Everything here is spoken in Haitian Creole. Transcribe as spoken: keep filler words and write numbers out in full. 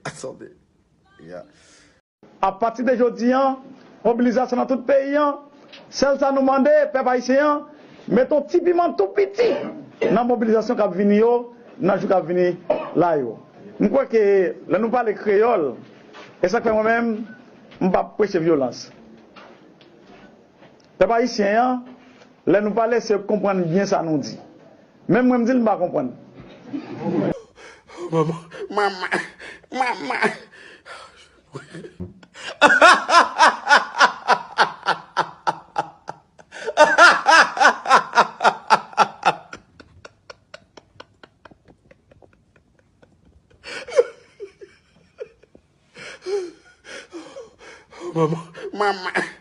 Attendez. Yeah. Apati de jodi a, mobilizasyon nan tout peyi a, sèl sa nou mande pèp ayisyen an, mete yon ti piman tou piti nan mobilizasyon k ap vini yo, nan jou k ap vini la yo. M kwè ke lè nou pale kreyòl, e sa k fè mwen menm, m p ap preche vyolans. Pèp ayisyen an, lè nou pale, se konprann byen sa nou di. Menm mwen, m di l m pa konprann. Manman, manman, manman. Manman, manman.